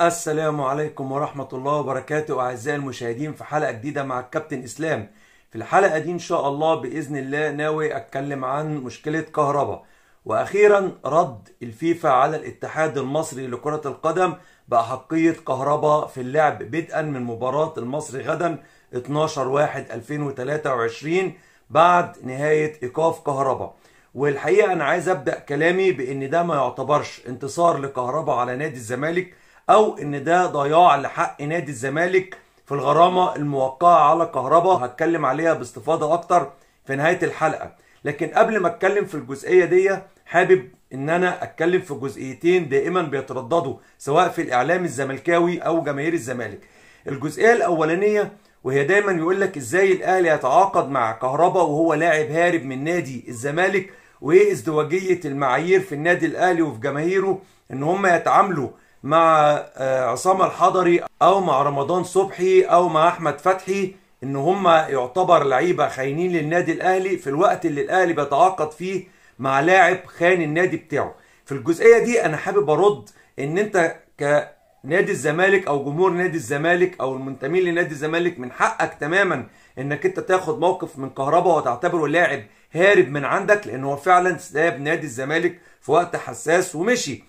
السلام عليكم ورحمة الله وبركاته أعزائي المشاهدين، في حلقة جديدة مع الكابتن إسلام. في الحلقة دي إن شاء الله بإذن الله ناوي أتكلم عن مشكلة كهربا، وأخيرا رد الفيفا على الاتحاد المصري لكرة القدم بأحقية كهربا في اللعب بدءا من مباراة المصري غدا 12/1/2023 بعد نهاية إيقاف كهربا. والحقيقة أنا عايز أبدأ كلامي بإن ده ما يعتبرش انتصار لكهربا على نادي الزمالك، او ان ده ضياع لحق نادي الزمالك في الغرامة الموقعة على كهربا، هتكلم عليها باستفاضة اكتر في نهاية الحلقة. لكن قبل ما اتكلم في الجزئية دي حابب ان انا اتكلم في جزئيتين دائما بيترددوا سواء في الاعلام الزملكاوي او جماهير الزمالك. الجزئية الاولانية وهي دايما يقول لك ازاي الاهلي يتعاقد مع كهربا وهو لاعب هارب من نادي الزمالك، وايه ازدواجية المعايير في النادي الاهلي وفي جماهيره ان هم يتعاملوا مع عصام الحضري او مع رمضان صبحي او مع احمد فتحي ان هم يعتبر لعيبة خاينين للنادي الاهلي في الوقت اللي الاهلي بيتعاقد فيه مع لاعب خان النادي بتاعه. في الجزئية دي انا حابب ارد ان انت كنادي الزمالك او جمهور نادي الزمالك او المنتمين لنادي الزمالك من حقك تماما انك انت تاخد موقف من كهربا وتعتبره لاعب هارب من عندك، لان هو فعلا ساب نادي الزمالك في وقت حساس ومشي.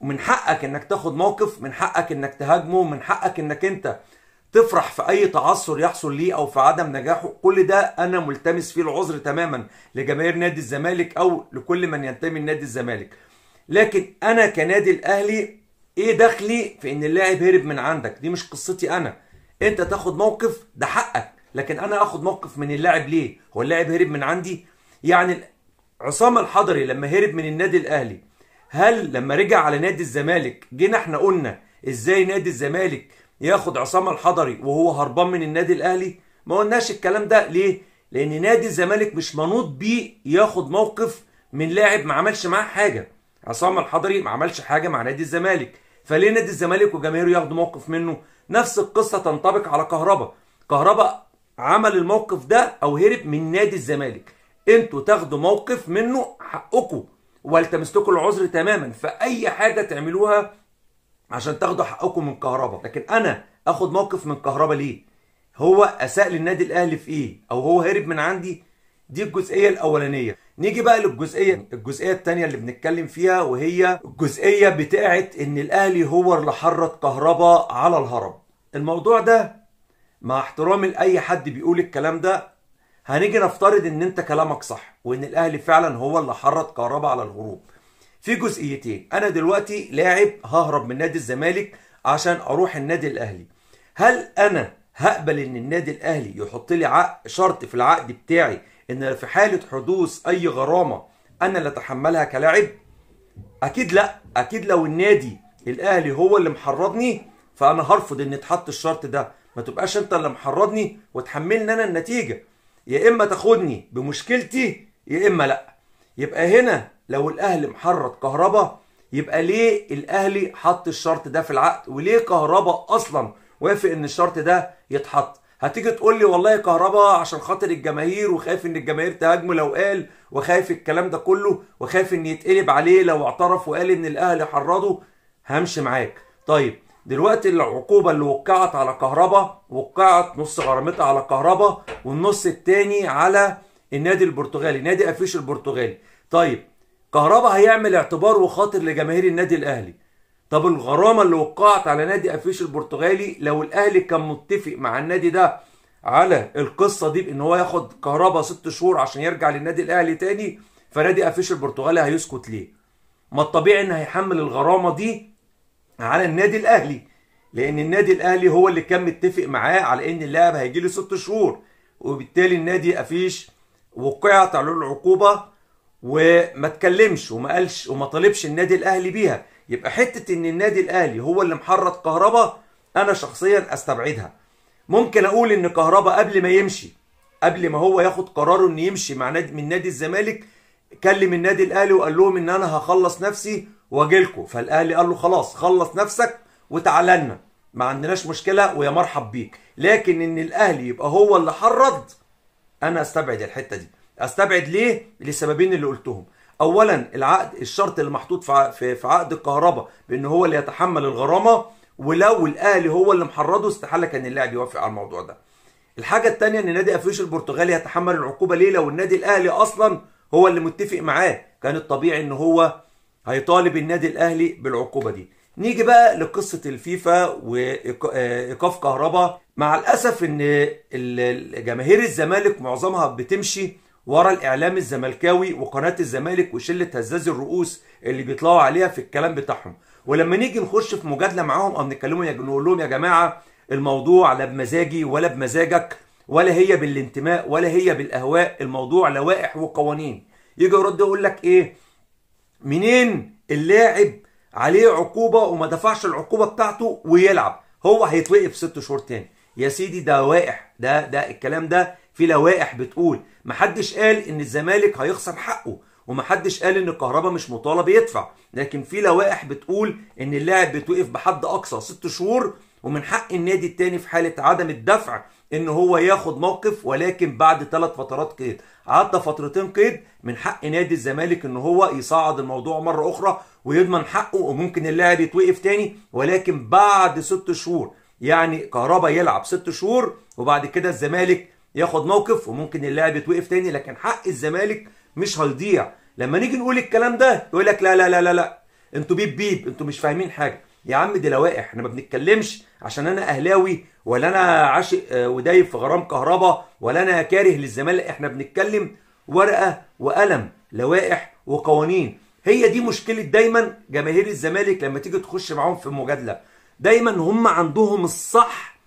ومن حقك انك تاخد موقف، من حقك انك تهاجمه، من حقك انك انت تفرح في اي تعثر يحصل ليه او في عدم نجاحه. كل ده انا ملتمس فيه العذر تماما لجماهير نادي الزمالك او لكل من ينتمي لنادي الزمالك. لكن انا كنادي الاهلي ايه دخلي في ان اللاعب هرب من عندك؟ دي مش قصتي انا. انت تاخد موقف ده حقك، لكن انا اخد موقف من اللاعب ليه؟ هو اللاعب هرب من عندي؟ يعني عصام الحضري لما هرب من النادي الاهلي، هل لما رجع على نادي الزمالك جينا احنا قلنا ازاي نادي الزمالك ياخد عصام الحضري وهو هربان من النادي الاهلي؟ ما قلناش الكلام ده. ليه؟ لان نادي الزمالك مش منوط بيه ياخد موقف من لاعب ما عملش معاه حاجة. عصام الحضري ما عملش حاجة مع نادي الزمالك، فليه نادي الزمالك وجماهيره ياخدوا موقف منه؟ نفس القصة تنطبق على كهربا. كهربا عمل الموقف ده او هرب من نادي الزمالك، انتوا تاخدوا موقف منه حقكم والتمس لكم العذر تماما في اي حاجة تعملوها عشان تاخدوا حقكم من كهربا. لكن انا اخد موقف من كهربا ليه؟ هو اساء للنادي الاهلي في ايه؟ او هو هرب من عندي؟ دي الجزئية الاولانية. نيجي بقى للجزئيه الثانية اللي بنتكلم فيها، وهي الجزئية بتاعه ان الاهلي هو اللي حرض كهربا على الهرب. الموضوع ده مع احترامي لاي حد بيقول الكلام ده، هنيجي نفترض ان انت كلامك صح وان الاهلي فعلا هو اللي حرض كهربا على الهروب. في جزئيتين، انا دلوقتي لاعب ههرب من نادي الزمالك عشان اروح النادي الاهلي، هل انا هقبل ان النادي الاهلي يحط لي عقد شرط في العقد بتاعي ان في حالة حدوث اي غرامة انا اللي اتحملها كلاعب؟ اكيد لا. اكيد لو النادي الاهلي هو اللي محرضني فانا هرفض ان يتحط الشرط ده. ما تبقاش انت اللي محرضني وتحملني انا النتيجة، يا اما تاخدني بمشكلتي يا اما لا. يبقى هنا لو الاهلي محرض كهربا يبقى ليه الاهلي حط الشرط ده في العقد؟ وليه كهربا اصلا وافق ان الشرط ده يتحط؟ هتيجي تقول لي والله كهربا عشان خاطر الجماهير وخايف ان الجماهير تهاجمه لو قال، وخايف الكلام ده كله، وخايف ان يتقلب عليه لو اعترف وقال ان الاهلي حرضه. همشي معاك. طيب دلوقتي العقوبة اللي وقعت على كهربا وقعت نص غرامتها على كهربا والنص التاني على النادي البرتغالي، نادي افيش البرتغالي. طيب كهربا هيعمل اعتبار وخاطر لجماهير النادي الاهلي. طب الغرامة اللي وقعت على نادي افيش البرتغالي لو الاهلي كان متفق مع النادي ده على القصة دي بان هو ياخد كهربا 6 شهور عشان يرجع للنادي الاهلي تاني، فنادي افيش البرتغالي هيسكت ليه؟ ما الطبيعي ان هيحمل الغرامة دي على النادي الاهلي، لان النادي الاهلي هو اللي كان متفق معاه على ان اللاعب هيجي له 6 شهور، وبالتالي النادي افيش وقعت عليه العقوبة وما اتكلمش وما قالش وما طالبش النادي الاهلي بيها. يبقى حتة ان النادي الاهلي هو اللي محرض كهربا انا شخصيا استبعدها. ممكن اقول ان كهربا قبل ما يمشي، قبل ما هو ياخد قراره ان يمشي مع نادي من نادي الزمالك، كلم النادي الاهلي وقال لهم ان انا هخلص نفسي واجيلكوا، فالاهلي قال له خلاص خلص نفسك وتعالى لنا، ما عندناش مشكلة ويا مرحب بيك. لكن ان الاهلي يبقى هو اللي حرض، انا استبعد الحتة دي. استبعد ليه؟ لسببين اللي قلتهم. اولا العقد، الشرط اللي محطوط في عقد الكهرباء بان هو اللي يتحمل الغرامة، ولو الاهلي هو اللي محرضه استحالة كان اللاعب يوافق على الموضوع ده. الحاجة الثانية ان نادي افيش البرتغالي يتحمل العقوبة ليه لو النادي الاهلي اصلا هو اللي متفق معاه؟ كان الطبيعي ان هو هيطالب النادي الاهلي بالعقوبة دي. نيجي بقى لقصة الفيفا وايقاف كهربا. مع الاسف ان جماهير الزمالك معظمها بتمشي ورا الاعلام الزملكاوي وقناة الزمالك وشله هزاز الرؤوس اللي بيطلعوا عليها في الكلام بتاعهم، ولما نيجي نخش في مجادله معاهم او نتكلموا نقول لهم يا جماعة الموضوع لا بمزاجي ولا بمزاجك ولا هي بالانتماء ولا هي بالاهواء، الموضوع لوائح وقوانين. يجي يرد يقول لك ايه؟ منين اللاعب عليه عقوبه وما دفعش العقوبة بتاعته ويلعب؟ هو هيتوقف 6 شهور تاني. يا سيدي ده لوائح، ده الكلام ده في لوائح بتقول. محدش قال ان الزمالك هيخسر حقه، ومحدش قال ان الكهرباء مش مطالب يدفع، لكن في لوائح بتقول ان اللاعب بيتوقف بحد اقصى 6 شهور، ومن حق النادي التاني في حاله عدم الدفع ان هو ياخد موقف، ولكن بعد 3 فترات قيد. عدى فترتين قيد، من حق نادي الزمالك ان هو يصعد الموضوع مرة اخرى ويضمن حقه، وممكن اللاعب يتوقف تاني ولكن بعد 6 شهور. يعني كهربا يلعب 6 شهور وبعد كده الزمالك ياخد موقف وممكن اللاعب يتوقف تاني، لكن حق الزمالك مش هيضيع. لما نيجي نقول الكلام ده يقول لك لا لا لا لا لا، انتوا بيب بيب، انتوا مش فاهمين حاجة. يا عم دي لوائح، احنا ما بنتكلمش عشان انا اهلاوي ولا انا عاشق ودايب في غرام كهربا ولا انا كاره للزمالك، احنا بنتكلم ورقة وقلم، لوائح وقوانين. هي دي مشكلة دايما جماهير الزمالك لما تيجي تخش معاهم في مجادله، دايما هم عندهم الصح،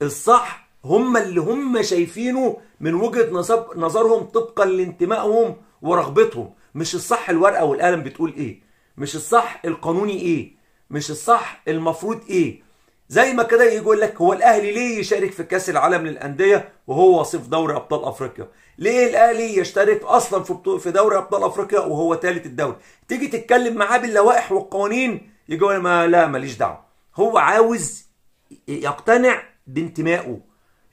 الصح هم اللي هم شايفينه من وجهه نظرهم طبقا لانتمائهم ورغبتهم، مش الصح الورقة والقلم بتقول ايه، مش الصح القانوني ايه، مش الصح المفروض ايه. زي ما كده يقول لك هو الاهلي ليه يشارك في كاس العالم للاندية وهو وصيف دوري ابطال افريقيا؟ ليه الاهلي يشترك اصلا في دوري ابطال افريقيا وهو ثالث الدوري؟ تيجي تتكلم معاه باللوائح والقوانين يقول ما لا ماليش دعوه. هو عاوز يقتنع بانتمائه،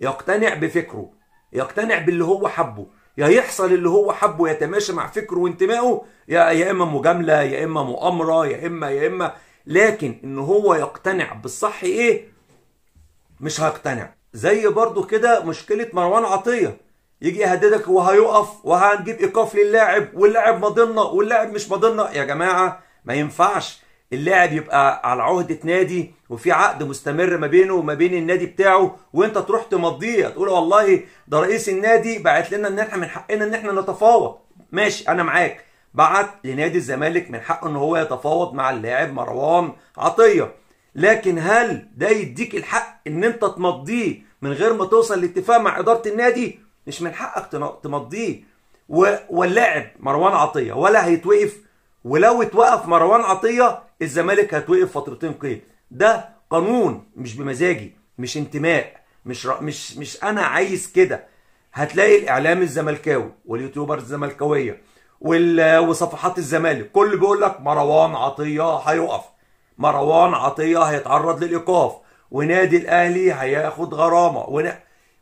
يقتنع بفكره، يقتنع باللي هو حبه، يا يحصل اللي هو حبه يتماشى مع فكرة وانتمائه، يا اما مجاملة يا اما مؤامرة يا اما يا اما، لكن ان هو يقتنع بالصح ايه مش هيقتنع. زي برضو كده مشكلة مروان عطية، يجي يهددك وهيقف وهنجيب ايقاف للاعب واللاعب ماضلنا واللاعب مش ماضلنا. يا جماعة ما ينفعش اللاعب يبقى على عهده نادي وفي عقد مستمر ما بينه وما بين النادي بتاعه، وانت تروح تمضيه تقول والله ده رئيس النادي بعت لنا ان احنا من حقنا ان احنا نتفاوض. ماشي انا معاك، بعت لنادي الزمالك من حقه ان هو يتفاوض مع اللاعب مروان عطية، لكن هل ده يديك الحق ان انت تمضيه من غير ما توصل لاتفاق مع ادارة النادي؟ مش من حقك تمضيه. واللاعب مروان عطية ولا هيتوقف، ولو اتوقف مروان عطية الزمالك هتوقف فترتين قيد. ده قانون، مش بمزاجي، مش انتماء، مش انا عايز كده. هتلاقي الاعلام الزملكاوي واليوتيوبر الزملكاويه وصفحات الزمالك كل بيقول لك مروان عطية هيقف، مروان عطية هيتعرض للايقاف، ونادي الاهلي هياخد غرامة،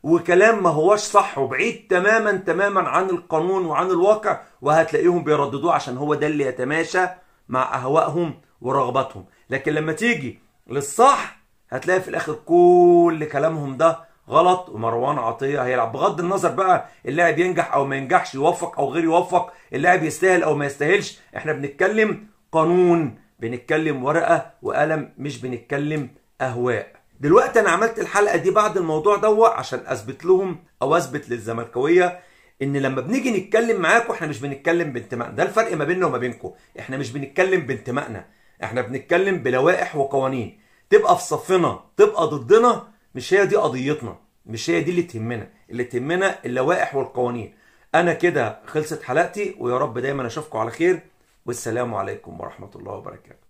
وكلام ما هوش صح وبعيد تماما تماما عن القانون وعن الواقع، وهتلاقيهم بيرددوه عشان هو ده اللي يتماشى مع اهوائهم ورغباتهم. لكن لما تيجي للصح هتلاقي في الاخر كل كلامهم ده غلط، ومروان عطية هيلعب بغض النظر بقى اللاعب ينجح او ما ينجحش، يوفق او غير يوفق، اللاعب يستاهل او ما يستاهلش. احنا بنتكلم قانون، بنتكلم ورقة وقلم، مش بنتكلم اهواء. دلوقتي انا عملت الحلقة دي بعد الموضوع دوت عشان اثبت لهم او اثبت للزملكاويه ان لما بنيجي نتكلم معاكم احنا مش بنتكلم بانتمائنا. ده الفرق ما بيننا وما بينكم، احنا مش بنتكلم بانتمائنا، احنا بنتكلم بلوائح وقوانين. تبقى في صفنا تبقى ضدنا، مش هي دي قضيتنا، مش هي دي اللي تهمنا، اللي تهمنا اللوائح والقوانين. انا كده خلصت حلقتي، ويا رب دايما اشوفكم على خير، والسلام عليكم ورحمة الله وبركاته.